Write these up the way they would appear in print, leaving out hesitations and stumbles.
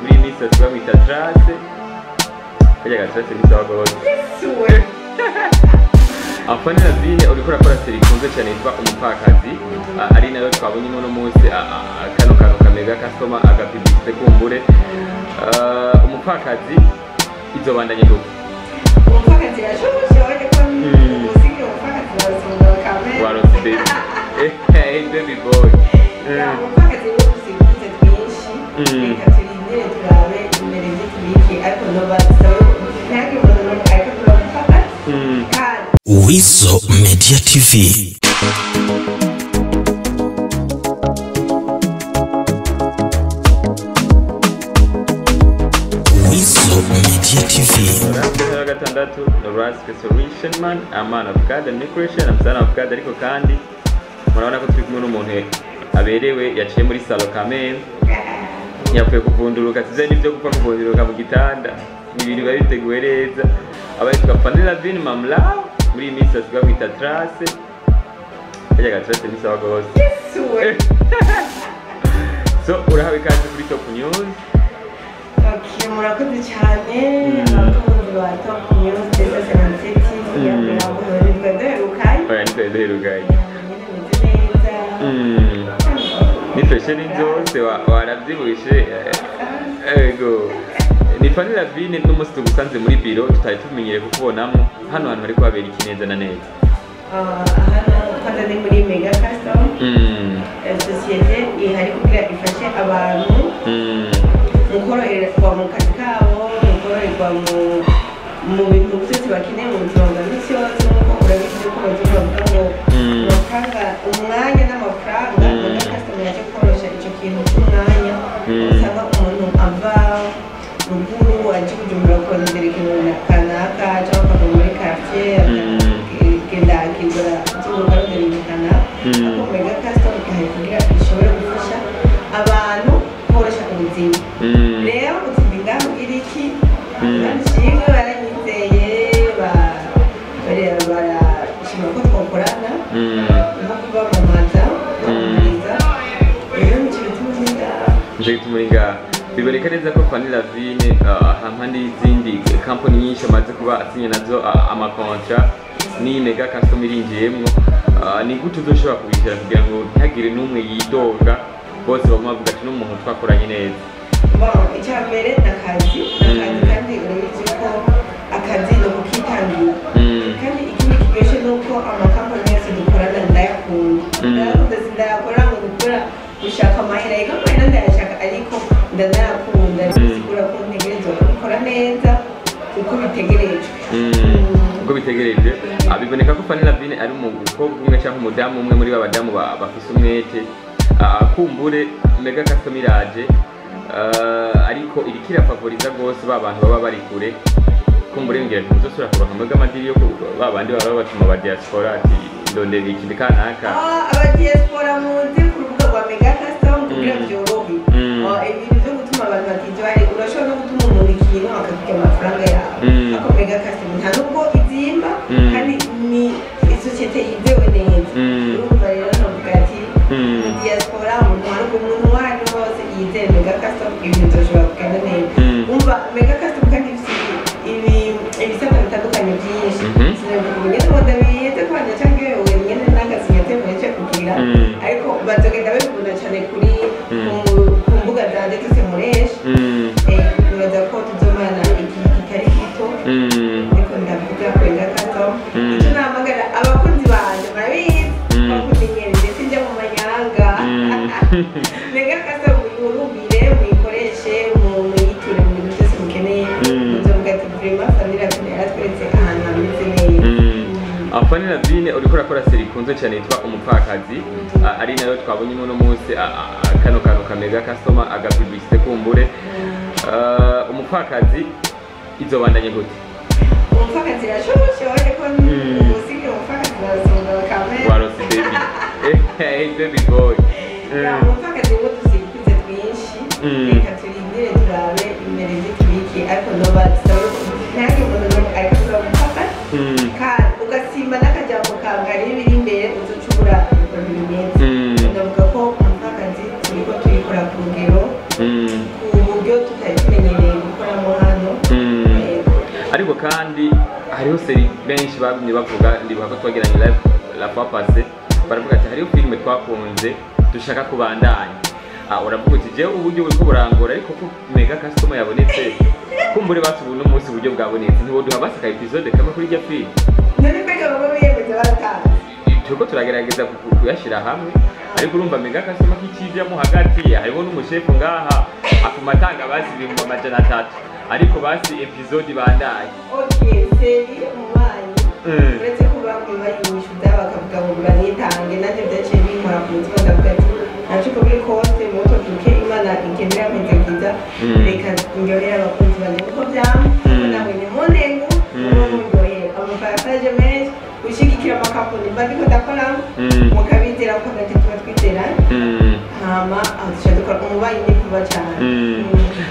Muri iyi minsi bamwita Trace. Kajya ga Trace ni sawa gose. Yesuwe. Fanny Lavine, uriko urakora série ikunzwe cyane yitwa Umupfakazi, ari nayo twabonye uno munsi kano kantu ka Mega Customer, aga publicité kumbure. Umupfakazi izobandanye gute? Umupfakazi irashoboshe, wabonye ko usigaye umupfakazi barasonga bakamera. Waronse baby, hey baby boy. Ya, umupfakazi ni udusigize twinshi. Reka turindire turabe imbere ibyo tubiki, ariko nobasaba ntihagire umuntu n'umwe ariko kuraba umupfakazi kandi Weasel Media TV. Weasel Media TV. Ya gatandatu, Rask Solution Man, a man of God and Christian, I'm son of God, ariko kandi murabona ko turi kumwe n'umuntu aberewe yaciye muri salon kameme, yapfuye kuvunduruka, size n'ibyo gupfa kuvunduruka mu gitanda, ni ibintu biba biteguwe neza. Abayitwa Fanny Lavine Mamla, muri iyi minsi basigaye bamwita Trace. Kajya ga Trace ni sawa gose. Yesuwe. So urahawe ikaze kuri Top News. Okay, murakoze cyane abakunzi ba Top News ndetse Seven TV. Ntabwo duherukaye. Oya, nitwe duherukaye. Nyine meze neza. Ni fresh ni zose, waravyibushe. Ego, ni Fanny Lavine, n'umunsi tugusanze muri biro tutari tumenyereye kukubonamo. Hano hantu hariko habera iki neza na neza? Ah, hano kwanza ni muri Mega Custom, sosiyete ihari kugira ifashe abantu mu koroherwa mu kazi kabo, mu koroherwa mu bintu byose bakeneye mu buzima bwa minsi yose. Nk'uko urabizi ko bazi bavuga ngo amafaranga, umwanya n'amafaranga. Mega Custom yaje korosha icyo kintu cy'umwanya. Usanga umuntu ava ruguru aje Bujumbura kurondera ikintu kanaka, cyangwa akava muri quartier akagenda akigura azunguruka arondera ibintu kanaka. Ariko Mega Custom ihari kugira ishobore gufasha abantu korosha ubuzima. Rero utsinda ngaho ugira iki? Nshimwe baranyizeye, barashima ko twakorana nko kubamamaza, kubamamariza. Rero nicyo bituma ndi ngaha. Nico gituma uri ngaha. Biboneka neza ko Fanny Lavine, hampande y'izindi kampani nyinshi amaze kuba asinye nazo ama contrats, n'iyi Mega Custom irinjiyemwo. Ni gute uzoshobora kubishyira kugira ngo ntihagire n'umwe yidoga, bose baguma bavuga ati n'umuntu twakoranye neza? Bon, icya mbere ni akazi, ni akazi, kandi urabizi ko akazi ni ukukitangira. Kandi ikindi kiryoshye ni uko amakampani yose dukorana ndayakunda. Ndayakunda, sindayakora ngo gukora gushaka amahera, yego amahera ndayashaka, ariko ndanayakunda. Bisigura ko ntegerezwa kubikora neza uko bitegerejwe. Uko bitegereje. Biboneka ko Fanny Lavine ari umukobwa umwe cyangwa umudamu umwe muri ba badamu bafise umwete. Kumbure Mega Custom iraje, ariko iriko irafavoriza rwose ba bantu baba bari kure. Kumbure ngira ntuzosubira kuronka mwebwe ama deal yo ba bandi baba batuma ba diaspora ati ndondera iki kanaka. Ah, aba diaspora muze ku rubuga rwa Mega Custom kugira byorohe. Ibintu byo gutuma abantu batijya, urashobora no gutuma umuntu ikintu akakurya amafaranga yawe. Ariko Mega Custom nta nubwo izimba, kandi ni isosiyete yizewe neza. Urumva rero navuga ati mu diaspora, umuntu wari umuntu uwo ari we wose yizeye Mega Custom, ibintu byoshobora kugenda neza. Umva, Mega Custom kandi ifite ibisata bitandukanye byinshi. Sinavuga ubu nyene ngo ndabizi ko canke wewe nyene n'agasinyatere muhejeje kugira, ariko bazogenda babibona cyane kuri ku mbuga zanje zose nkoresha. Nibaza ko tuzomana igihe kitari gito. Ariko ndavuga Mega Custom, icyo nahamagara abakunzi banje, murabizi bakumenyere, ndetse njya mu manyanga. Mega Custom muyihurumbire, muyikoreshe, muyiture mu bintu byose mukeneye. Muzovuga ati vraiment Fanny Lavine yaratweretse ahantu hameze neza. Fanny Lavine, uriko urakora série ikunzwe cyane yitwa Umupfakazi, ari nayo twabonye uno munsi kano kantu ka Mega Customer, aga publicité kumbure. Umupfakazi izobandanye gute? Umupfakazi irashoboshe, wabonye ko usigaye umupfakazi barasonga bakamera. Waronse baby, hey baby boy. Ya, umupfakazi ngo dusigize twinshi. Reka turindire turabe imbere ibyo tubiki, ariko nobasaba ntihagire umuntu n'umwe ariko kuraba umupfakazi kandi ugasimba n'akajambo kawe hari ibiri imbere uzoca ubura ukuntu bimeze. Ndavuga ko umupfakazi turiko tuyikora ku rugero ku buryo tutari Kandi hariho série benshi bagumye bavuga, ndibuka ko twagiranye live la fois passée, baravuga ati hariho filime twakunze dushaka kubandanya. Uravuga uti jewe uburyo buriko burangora, ariko ko Mega Customer yabonetse, kumbure basi ubu n'umunsi uburyo bwabonetse, ntiwoduha basi ka épisode kamwe kuri irya filime? None mbega baba biyemeza baratanze? Turiko turagerageza kuyashyira hamwe, ariko urumva Mega Customer kikijyamo hagati, hariho n'umushefu ngaha afuma atanga basi 300,000, ariko basi épisode ibandaye. Okay, série Umubanyi, uretse ko bagumye bayinyishuza bakavuga ngo banitange, nanjye byaciye binkora ku mutima, ndavuga ati naco uko biri kose muto duke Imana igendera mpezagiza, reka ndyohere abakunzi banje kuko vyama, nawe ni munengu mundyohere amapartage menshi, gushigikira amakampani mba ndiko ndakoramo, mukabizera ko natwe tuba twizeranye. Hama aho duca dukora Umubanyi ni vuba cane.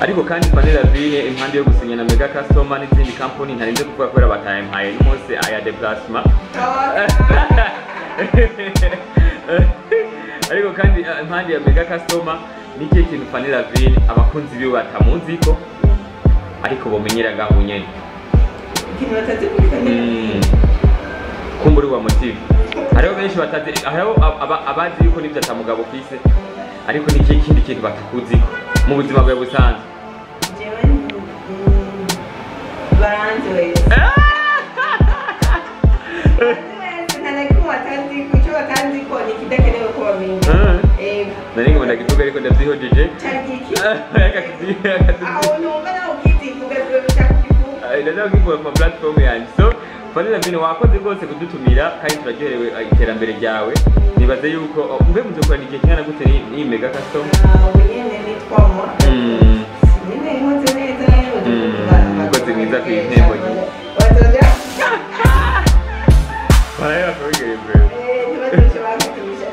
Ariko kandi Fanny Lavine, impande yo gusinya na Mega Customer n'izindi company ntarinze kuvuga kubera batampaye n'umunsi aya déplacement, ariko kandi impande ya Mega Customer ni ikihe kintu Fanny Lavine abakunzi biwe batamuziko ariko bomenyera ngaho nyene? Ikintu batazi kuri Fanny Lavine? Kumburi wa motive, hariho benshi batazi, hariho abazi yuko nivyo atamugabo ufise, ariko ni ikihe kindi kintu batakuziko mu buzima bwawe busanzwe? Jewe baranzi wese, baranzi wese, nta na kimwe batazi ko. Icyo batazi ko ni ikidakenewe ko bamenya. Ego. Nari ngo ndakivuga ariko ndavyihojeje. Cari iki? Reka Aho numva nawe ukizivuga, ziba bishaka kukivuga. Ndaza kukivuga ku ma platform yanje. So Fanny Lavine, wakoze rwose kudutumira kandi turaryoherewe iterambere ryawe. Nibaze yuko mbe muzokorana igihe kingana gute ni Mega Customer? Ubu nyene ni 3 mois. Nyene nkoze neza rero. Umukozi mwiza ku intego. Bazoja Barahera kubigera imbere. Ntibazoce bakatisha.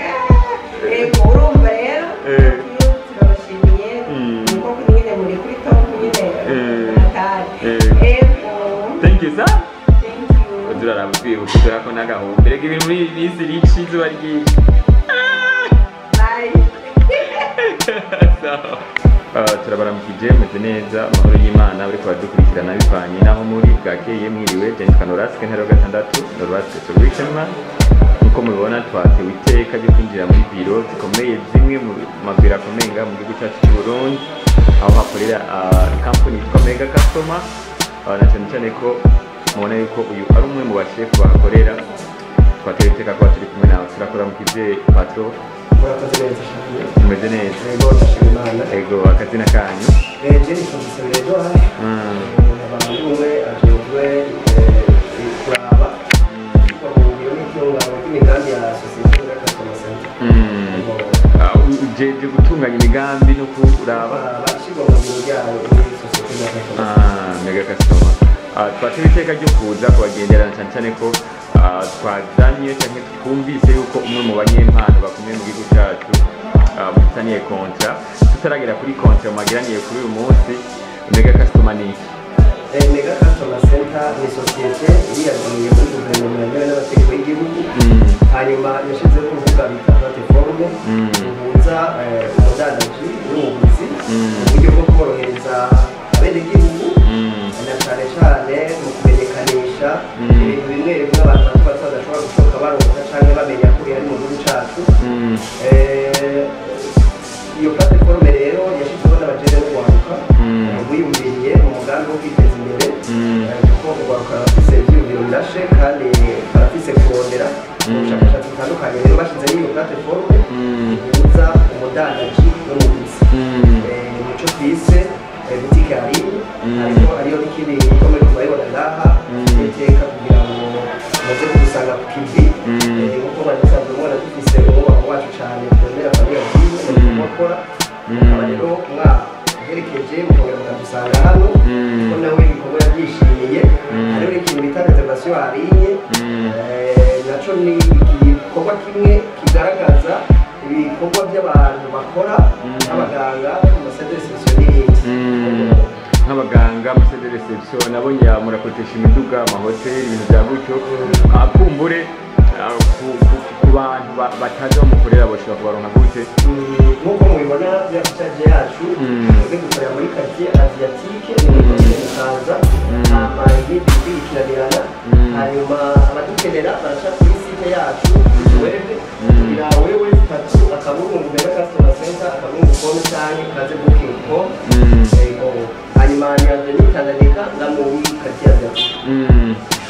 Ego, urumva rero iyo turabashimiye nuko nyine muri kuri top nyine hatari. Ego. Thank you, sir. Thank you. Turaraba twibuka turako n'agahombe, reka ibintu muri iyi minsi rici izuba ryinshi. Bye. Sawa. Turabaramukije, meze neza, amahoro y'Imana uriko baradukurikirana bivanye naho muri, bwakeye, mwiriwe. Jennifer Noraske ntero gatandatu, Noraske Solution Man. Nkuko mubibona, twatewe iteka ryo kwinjira muri biro zikomeye, zimwe mu mabiro akomeye ngaha mu gihugu cyacu cy'u Burundi, aho hakorera company yitwa Mega Customer, na cyane cyane ko mubona yuko uyu ari umwe mu bashefu bahakorera. Twatewe iteka kuba turi kumwe nawe. Turakuramukije, patron. Murakoze neza cyane. Tumeze neza. Yego, ndashima Imana. Ego, akazina kanyu? Je nitwa Musabire Edouard. Nkaba ndi umwe ajejwe kuraba ishyirwa mu ngiro n'itunganywa ry'imigambi ya sosiyete Mega Customer Center. Yego. Ujeje gutunganya imigambi no kuraba kuraba ishyirwa mu ngiro ryayo muri sosiyete Mega Customer Center. Mega Customer. Twatewe iteka ryo kuza kubagenderana, cyane cyane ko twazanye cyangwa twumvise yuko umwe mu banyempano bakomeye mu gihugu cyacu mufitaniye contrat. Tutaragera kuri contrat mwagiraniye kuri uyu munsi, Mega Customer ni iki? Mega Customer Center ni sosiyete iriyagamiye muri guverinoma yemewe n'amategeko y'igihugu. Hanyuma yashyizeho urubuga bita plateforme ruhuza umudandaji n'umuguzi mu buryo bwo korohereza abenegihugu na cyane cyane mu kumenyekanisha ibintu bimwe bimwe abantu bato bato badashobora gushoka baronka canke bamenya ko bihari mu gihugu cacu. Iyo plateforme rero yashyizweho n'abajene n'urwaruka rwiyumviriye mu mugambi wo kwiteza imbere, kuko urwaruka rurafise ivyiyumviro birashe kandi barafise kurondera ubushakashatsi butandukanye. Rero bashizeho iyo plateforme ihuza umudandaji n'umuguzi. Nico twise boutique en ligne. Ariko hariyo n'ikindi nkuko muri murabibona ngaha, iteka kugira ngo muze kudusanga ku kivi. Nkuko mwari musanzwe mubona, dufise umubano wacu cane twemera famille byiwe mu bikorwa akora. Mukaba rero mwaherekeje mukongera mukadusanga hano, kuko nawe ibikorwa yabyishimiye. Hariho n'ikintu bita réservation en ligne. Naco ni igikorwa kimwe kigaragaza ibikorwa by'abantu bakora, nk'abaganga mu ma salle de réception n'ibindi. Nk'abaganga muri salle de réception, nabonye murakotesha imiduga, amahoteli, ibintu bya gutyo. Kumbure ku bantu batazi aho mukorera bashobora kubaronka gute? Nk'uko mubibona bya affichage yacu, twebwe dukorera muri quartier Asiatique, ni muri commune Mukaza. Hama iyi building Abadukenera baraca kuri site yacu web kugira wewe tatu akaburungu Mega Customer Center akaburungu com canke kaze booking com. Yego, hanyuma ni Avenue Tanganyika nga muri quartier Asiatique.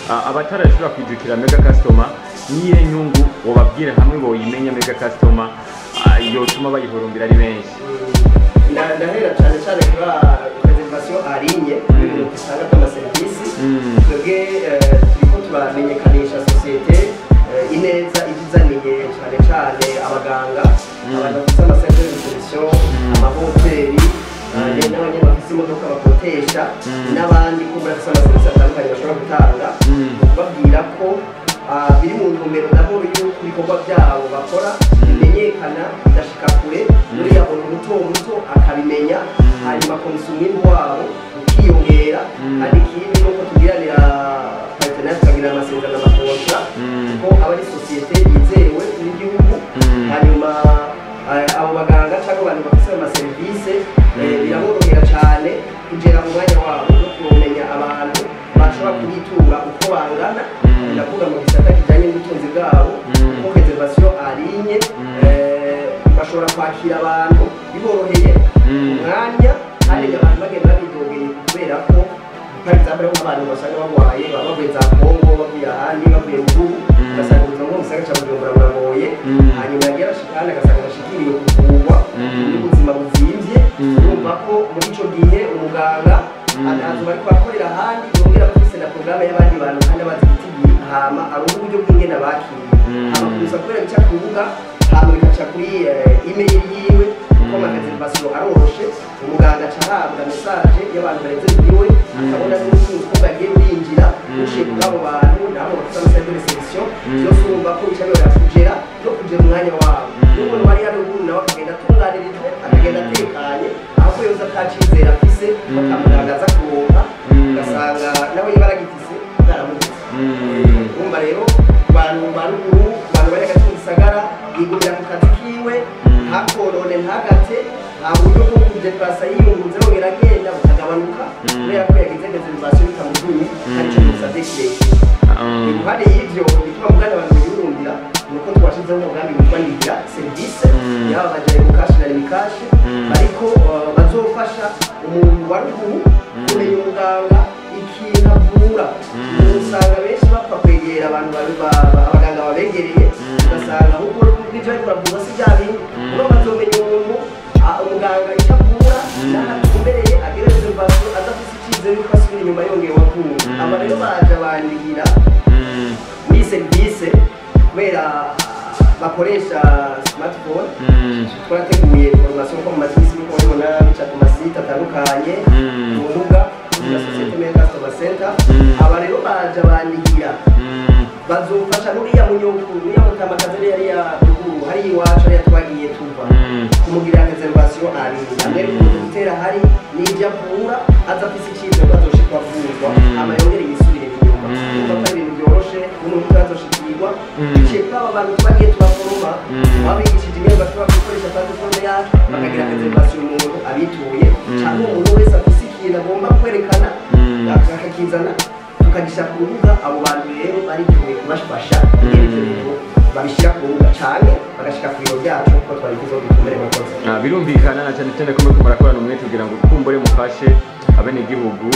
Abatarashobora kwijukira Mega Customer, niyihe nyungu wobabwira hamwe boyimenya Mega Customer yotuma bayihurumbira ari benshi? Ndahera cyane cyane kuri réservation en ligne, ibintu dusanga by'amaserivisi. Twebwe turiko turamenyekanisha société ineza ibizaniye cyane cyane abaganga, abantu bafite ama centre de réception, amahoteli, n'abanyene bafise imodoka bakotesha, n'abandi ko muri bafise amaserivisi atandukanye bashobora gutanga. Kubabwira ko biri mu ntumbero nabo y'uko ibikorwa byabo bakora bimenyekana, bigashika kure, uriya muntu muto muto akabimenya, hanyuma komisa umwimbu wabo ukiyongera. Kandi ikindi nuko tugiranira partenariat, tukagira amasezerano, ama contrat, kuko aba ari sosiyete yizewe n'igihugu. Hanyuma abo baganga cyangwa abantu bafise ayo maserivisi, biraborohera cyane kugera mu mwanya wabo no kumenya abantu bashobora kubitura uko bangana. Ndavuga mu gisata kijyanye n'ubutunzi bwabo, kuko réservation en ligne bashobora kwakira abantu biboroheye umwanya, kandi abantu bagenda babidogeye kubera ko par exemple nk'abantu basanga barwaye, baba bavuye za Kongo, bavuye ahandi, bavuye ruguru, ugasanga ubuzima bwo mu gisagara ca Bujumbura buragoye. Hanyuma yagiye arashika hano agasanga bashikiriwe kuvurwa n'ubuzima buzimvye. Urumva ko muri ico gihe umuganga azoba ariko akorera ahandi, yongera afise na porogaramu y'abandi bantu kandi abazi igitigiye, hama aronka uburyo bw'ingene bakiriye. Hama kuza kubera bica ku rubuga, hama bikaca kuri email yiwe, kuko ama réservation aroroshe, umuganga aca ahabwa message y'abantu barenze iwe, akabona n'ubutunzi ko bwagiye burinjira buciye kuri abo bantu nabo bafite ama salle de réception. Byose urumva ko bica bibera kugera no kugera umwanya wabo, n'umuntu wari haruguru nawe akagenda atunganirijwe, akagenda atekanye, aho ko yoza atacizera afise ko atamuganga aza kuronka, ugasanga nawe niba aragifise bwaramubuze. Urumva rero ku bantu ba ruguru, ku bantu bari hagati mu gisagara, yigumira ku kazi kiwe, ntakonone, ntagate, nta buryo bwo kudepasa yiyunguruza yongera agenda bukagabanuka, kubera ko yagize réservation bitamuvunye kandi ico bimusavye kirekire. Iruhande y'ivyo, bituma mugana abantu bihurumbira ni uko twashizeho umugambi witwa Nigira Serivisi, yaba bajaye mu cash na Lumicash, ariko bazofasha umuntu wa ruguru kumenya umuganga ikintu avura. Usanga benshi bapfa kwegera abantu abaganga babegereye, ugasanga ahubwo n'ivyo bariko baravuga si bya bindi. Uno bazomenya umuntu, umuganga icyo avura n'aho atumbereye, agire réservation aza afise icizere yuko asubira inyuma yongeye wavuwe. Aba rero baje bandikira muri serivisi kubera bakoresha smartphone. Twarateguye formation ko mu mazi muko mubibona bica ku ma site atandukanye, ku mbuga za société Mega Customer Center. Aba rero baje bandikira bazofasha n'uriya munyokuru, uriya mutamakazi ari hariya ruguru, hariya iwacu, hariya twagiye tuva, kumugirira réservation abiri, amwereka umudokiteri ahari n'ibyo avura, aza afise icizere ko azoshikwa avurwa, hama yongere yisubire inyuma. Urumva ko ari ibintu byoroshe n'umuntu utazoshikirwa biciye kuri aba bantu twagiye tubaforoma, babigishije ingene bashobora gukoresha plateforme yacu, bakagira réservation umuntu abituye, cyangwa umuntu wese afise ikintu agomba kwerekana akakizana, tukagishyira ku rubuga. Abo bantu rero bariteguye kubafasha ingene ivyo bintu babishyira ku rubuga canke bagashika ku biro byacu, kuko twabivuze ko dutumere abakozi. Birumvikana na cyane cyane ko muriko murakorana umwete kugira ngo kumbure mufashe abenegihugu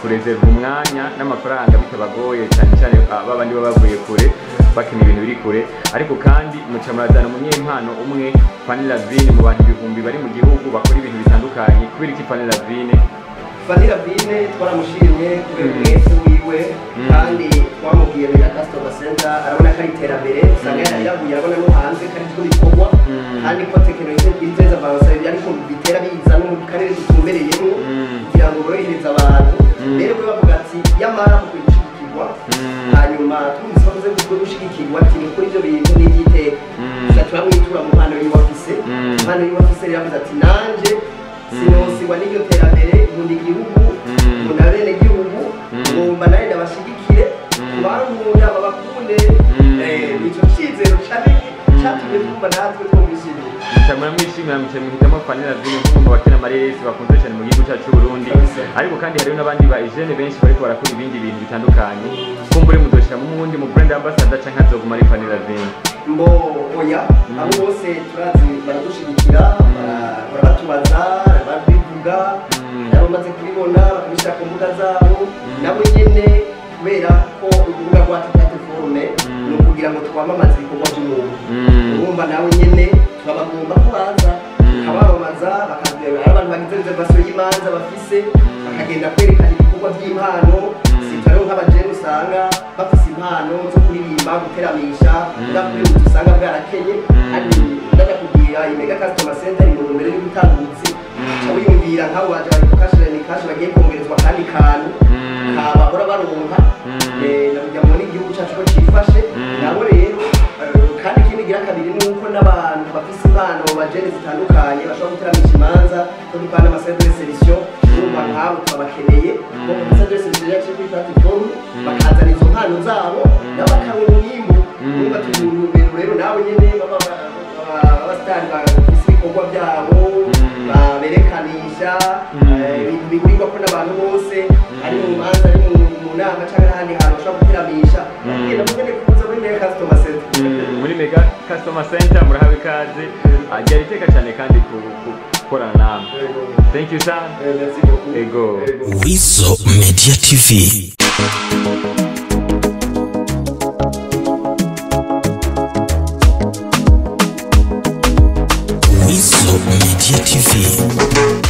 kurezerva umwanya n'amafaranga bitabagoye, cyane cyane babandi baba bavuye kure bakeneye ibintu biri kure. Ariko kandi muca murazana umunyempano umwe, Fanny Lavine, mu bantu ibihumbi bari mu gihugu bakora ibintu bitandukanye. Kubera iki Fanny Lavine? Fanny Lavine twaramushimye kubera umwete wiwe, kandi twamubwiye Mega Customer Center, arabona ko ari iterambere. Usanga yariraguye, arabona no hanze ko ari byo bikorwa, kandi ko tekinoloji iri très avancée, ariko bitera biza no mu karere dutumbereyemo kugira ngo borohereze abantu. Rero we bavuga ati yamara mukwiye gushigikirwa. Hanyuma twumvise bavuze ngo gushigikirwa, ati ni kuri ibyo bintu n'iby'iteka. Gusa turamwitura mu mpano yiwe afise. Impano yiwe afise rero, yavuze ati nanje sinosigwa n'iryo terambere, nkunda igihugu, nkunda bene gihugu, ngomba nawe ndabashigikire, bankunda babakunde. Ico cizero canini catumye twumva natwe twumvishimiye. Muca muramwishimira, muca muhitamo Fanny Lavine nk'umwe mu bakina amareresi bakunzwe cyane mu gihugu cyacu cy'u Burundi. Kabisa. Ariko kandi hariho n'abandi ba jeunes benshi bariko barakora ibindi bintu bitandukanye. Kumbure muzoshiramo umuwundi mu brand ambassador canke azoguma ari Fanny Lavine? Mbo oya, abo bose turazi baradushigikira, barabatubaza, barabivuga, nabo bamaze kubibona bakabishyira ku mbuga zabo. Nabo nyene, kubera ko urubuga rwacu plateforme ni ukugira ngo twamamaze ibikorwa by'umuntu, urumva nawe nyene turabagomba ko baza tukabamamaza, bakaza. Ari abantu bagize réservation y'imanza bafise, bakagenda kwerekana ibikorwa by'impano. Sitariho nk'abajene usanga bafise impano zo kuririmba, guteramisha, bwa kuri usanga bwarakenye. Kandi ndakubwira, iyi Mega Customer Center iri mu ntumbero yo gutanga ubuzi. Uca wiyumvira nk'abo baje bari kukashira ni cash, bagiye kongerezwa akandi kantu kabahora baronka. Nakugira ngo n'igihugu cyacu ko cifashe. Nabo rero, kandi ikindi gira kabiri ni uko n'abantu bafise impano mu bajene zitandukanye bashobora guteramisha imanza, ko dukora n'ama centre de solution. Urumva nk'abo turabakeneye ko ku centre de solution yacu kuri plateforme bakazana izo mpano zabo, nabo bakabona umwimbu. Urumva turi mu ntumbero rero nabo nyene b'abasitari bafise ibikorwa byabo baberekanisha, ibintu bihurirwako n'abantu bose, ari mu manza, ari mu nama cyangwa n'ahandi hantu bashobora guteramisha, bakagenda mugende kuza muri Mega Customer Center. Muri Mega Customer Center murahawe ikaze. Ryari iteka cyane kandi gukorana namwe. Thank you sana. Merci beaucoup. Ego. Weasel Media TV. Weasel Media TV.